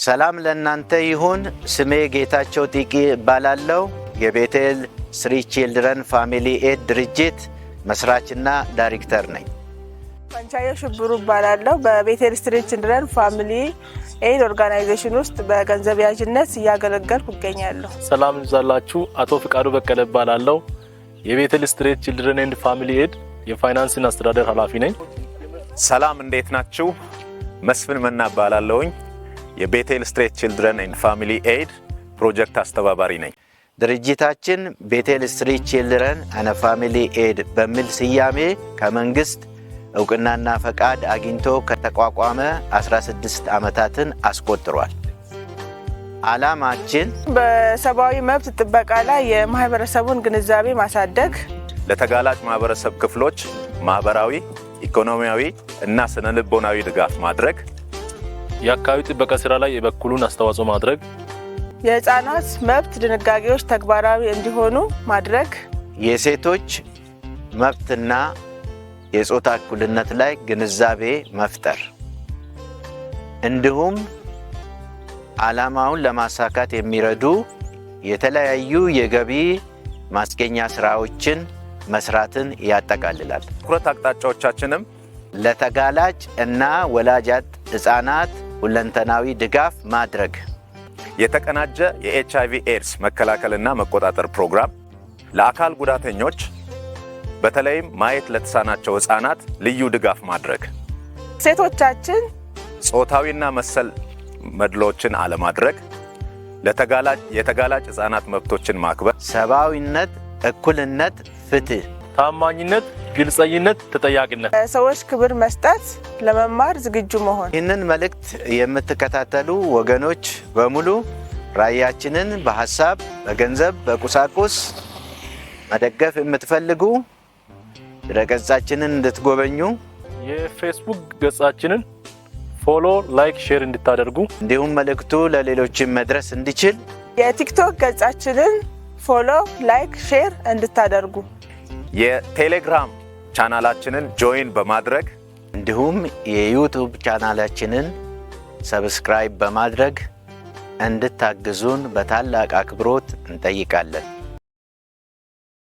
ሰላም ለእናንተ ይሁን። ስሜ ጌታቸው ጢቂ እባላለሁ። የቤቴል Street Children Family Aid ድርጅት መስራችና ዳይሬክተር ነኝ። አንቻየሁ ሽብሩ እባላለሁ። በቤቴል Street Children Family Aid Organization ውስጥ በገንዘብ ያዥነት እያገለገልኩ እገኛለሁ። ሰላም ይብዛላችሁ። አቶ ፍቃዱ በቀለ እባላለሁ። የቤቴል Street Children and Family Aid የፋይናንስና አስተዳደር ኃላፊ ነኝ። ሰላም፣ እንዴት ናችሁ? መስፍን መና እባላለሁኝ። የቤቴል Street Children and Family Aid ፕሮጀክት አስተባባሪ ነኝ። ድርጅታችን ቤቴል Street Children and Family Aid በሚል ስያሜ ከመንግስት እውቅናና ፈቃድ አግኝቶ ከተቋቋመ 16 ዓመታትን አስቆጥሯል። ዓላማችን በሰብአዊ መብት ጥበቃ ላይ የማህበረሰቡን ግንዛቤ ማሳደግ፣ ለተጋላጭ ማህበረሰብ ክፍሎች ማህበራዊ፣ ኢኮኖሚያዊ እና ስነ ልቦናዊ ድጋፍ ማድረግ፣ የአካባቢ ጥበቃ ስራ ላይ የበኩሉን አስተዋጽኦ ማድረግ፣ የህፃናት መብት ድንጋጌዎች ተግባራዊ እንዲሆኑ ማድረግ፣ የሴቶች መብትና የጾታ እኩልነት ላይ ግንዛቤ መፍጠር እንዲሁም ዓላማውን ለማሳካት የሚረዱ የተለያዩ የገቢ ማስገኛ ስራዎችን መስራትን ያጠቃልላል። ትኩረት አቅጣጫዎቻችንም ለተጋላጭ እና ወላጅ አጥ ህፃናት ሁለንተናዊ ድጋፍ ማድረግ፣ የተቀናጀ የኤችአይቪ ኤድስ መከላከልና መቆጣጠር ፕሮግራም፣ ለአካል ጉዳተኞች በተለይም ማየት ለተሳናቸው ህፃናት ልዩ ድጋፍ ማድረግ፣ ሴቶቻችን ጾታዊና መሰል መድሎችን አለማድረግ፣ የተጋላጭ ህፃናት መብቶችን ማክበር፣ ሰብአዊነት፣ እኩልነት፣ ፍትህ፣ ታማኝነት፣ ግልጸኝነት፣ ተጠያቂነት። ሰዎች ክብር መስጠት፣ ለመማር ዝግጁ መሆን። ይህንን መልእክት የምትከታተሉ ወገኖች በሙሉ ራዕያችንን በሀሳብ፣ በገንዘብ፣ በቁሳቁስ መደገፍ የምትፈልጉ ድረገጻችንን እንድትጎበኙ፣ የፌስቡክ ገጻችንን follow፣ like፣ share እንድታደርጉ፣ እንዲሁም መልእክቱ ለሌሎችም መድረስ እንዲችል የቲክቶክ ገጻችንን follow፣ like፣ share እንድታደርጉ፣ የቴሌግራም ቻናላችንን join በማድረግ፣ እንዲሁም የዩቱብ ቻናላችንን subscribe በማድረግ እንድታግዙን በታላቅ አክብሮት እንጠይቃለን።